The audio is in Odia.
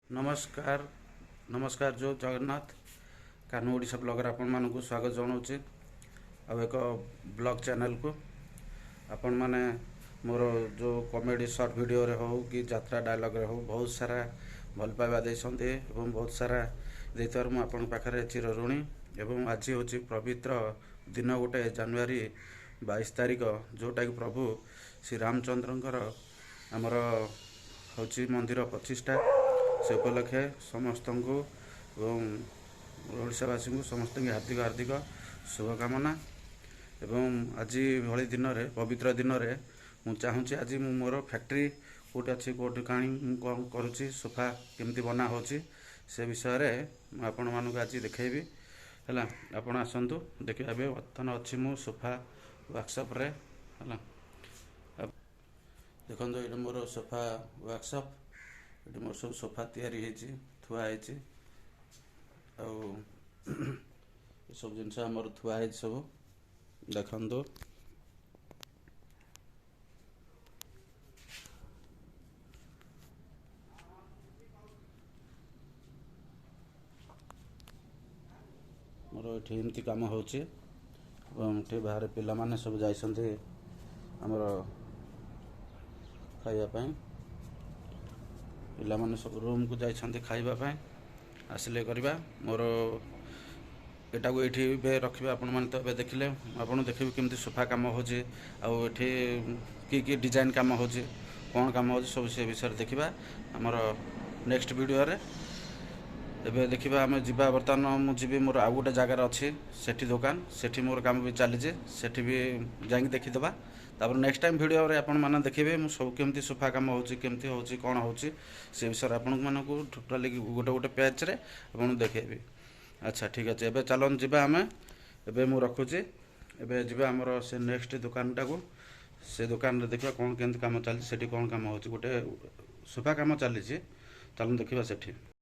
ନମସ୍କାର, ନମସ୍କାର, ଜୟ ଜଗନ୍ନାଥ। କାହ୍ନୁ ଓଡ଼ିଶା ବ୍ଲଗରେ ଆପଣମାନଙ୍କୁ ସ୍ୱାଗତ ଜଣାଉଛି ଆଉ ଏକ ବ୍ଲଗ୍ ଚ୍ୟାନେଲକୁ। ଆପଣମାନେ ମୋର ଯେଉଁ କମେଡ଼ି ସର୍ଟ ଭିଡ଼ିଓରେ ହେଉ କି ଯାତ୍ରା ଡାଇଲଗ୍ରେ ହେଉ, ବହୁତ ସାରା ଭଲ ପାଇବା ଦେଇଛନ୍ତି ଏବଂ ବହୁତ ସାରା ଦେଇଥିବାରୁ ମୁଁ ଆପଣଙ୍କ ପାଖରେ ଚିରଋଣୀ। ଏବଂ ଆଜି ହେଉଛି ପବିତ୍ର ଦିନ ଗୋଟେ, ଜାନୁଆରୀ 22 ତାରିଖ, ଯେଉଁଟାକି ପ୍ରଭୁ ଶ୍ରୀରାମଚନ୍ଦ୍ରଙ୍କର ଆମର ହେଉଛି ମନ୍ଦିର ପ୍ରତିଷ୍ଠା। ସେ ଉପଲକ୍ଷେ ସମସ୍ତଙ୍କୁ ଏବଂ ଓଡ଼ିଶାବାସୀଙ୍କୁ ସମସ୍ତଙ୍କୁ ହାର୍ଦ୍ଦିକ ହାର୍ଦ୍ଦିକ ଶୁଭକାମନା। ଏବଂ ଆଜି ଭଳି ଦିନରେ, ପବିତ୍ର ଦିନରେ ମୁଁ ଚାହୁଁଛି ଆଜି ମୁଁ ମୋର ଫ୍ୟାକ୍ଟ୍ରି କେଉଁଠି ଅଛି, କେଉଁଠି କାଣି ମୁଁ କ'ଣ କରୁଛି, ସୋଫା କେମିତି ବନା ହେଉଛି, ସେ ବିଷୟରେ ମୁଁ ଆପଣମାନଙ୍କୁ ଆଜି ଦେଖେଇବି। ହେଲା, ଆପଣ ଆସନ୍ତୁ ଦେଖିବା। ଏବେ ବର୍ତ୍ତମାନ ଅଛି ମୁଁ ସୋଫା ୱାର୍କସପ୍ରେ। ହେଲା, ଦେଖନ୍ତୁ, ଏଇଟା ମୋର ସୋଫା ୱାର୍କସପ୍। ଏଠି ମୋର ସବୁ ସୋଫା ତିଆରି ହେଇଛି, ଥୁଆ ହେଇଛି, ଆଉ ଏସବୁ ଜିନିଷ ଆମର ଥୁଆ ହେଇଛି ସବୁ। ଦେଖନ୍ତୁ, ମୋର ଏଠି ଏମିତି କାମ ହେଉଛି ଏବଂ ଏଠି ବାହାରେ ପିଲାମାନେ ସବୁ ଯାଇଛନ୍ତି ଆମର ଖାଇବା ପାଇଁ। ପିଲାମାନେ ସବୁ ରୁମ୍କୁ ଯାଇଛନ୍ତି ଖାଇବା ପାଇଁ, ଆସିଲେ କରିବା। ମୋର ଏଟାକୁ ଏଇଠି ଏବେ ରଖିବେ। ଆପଣମାନେ ତ ଏବେ ଦେଖିଲେ, ଆପଣ ଦେଖିବେ କେମିତି ସୋଫା କାମ ହେଉଛି ଆଉ ଏଠି କି କି ଡିଜାଇନ୍ କାମ ହେଉଛି, କ'ଣ କାମ ହେଉଛି ସବୁ, ସେ ବିଷୟରେ ଦେଖିବା ଆମର ନେକ୍ସଟ ଭିଡ଼ିଓରେ। ଏବେ ଦେଖିବା, ଆମେ ଯିବା। ବର୍ତ୍ତମାନ ମୁଁ ଯିବି, ମୋର ଆଉ ଗୋଟେ ଜାଗାରେ ଅଛି ସେଠି ଦୋକାନ, ସେଠି ମୋର କାମ ବି ଚାଲିଛି, ସେଠି ବି ଯାଇକି ଦେଖିଦେବା। ତାପରେ ନେକ୍ସଟ ଟାଇମ୍ ଭିଡ଼ିଓରେ ଆପଣମାନେ ଦେଖିବେ ମୁଁ ସବୁ କେମିତି ସୋଫା କାମ ହେଉଛି, କେମିତି ହେଉଛି, କ'ଣ ହେଉଛି, ସେ ବିଷୟରେ ଆପଣମାନଙ୍କୁ ଟୋଟାଲି ଗୋଟେ ଗୋଟେ ପେଜ୍ରେ ଆପଣଙ୍କୁ ଦେଖେଇବି। ଆଚ୍ଛା, ଠିକ୍ ଅଛି, ଏବେ ଚାଲନ୍ତୁ ଯିବା ଆମେ। ଏବେ ମୁଁ ରଖୁଛି। ଏବେ ଯିବା ଆମର ସେ ନେକ୍ସଟ ଦୋକାନଟାକୁ। ସେ ଦୋକାନରେ ଦେଖିବା କ'ଣ କେମିତି କାମ ଚାଲିଛି, ସେଠି କ'ଣ କାମ ହେଉଛି। ଗୋଟେ ସୋଫା କାମ ଚାଲିଛି, ଚାଲନ୍ତୁ ଦେଖିବା ସେଠି।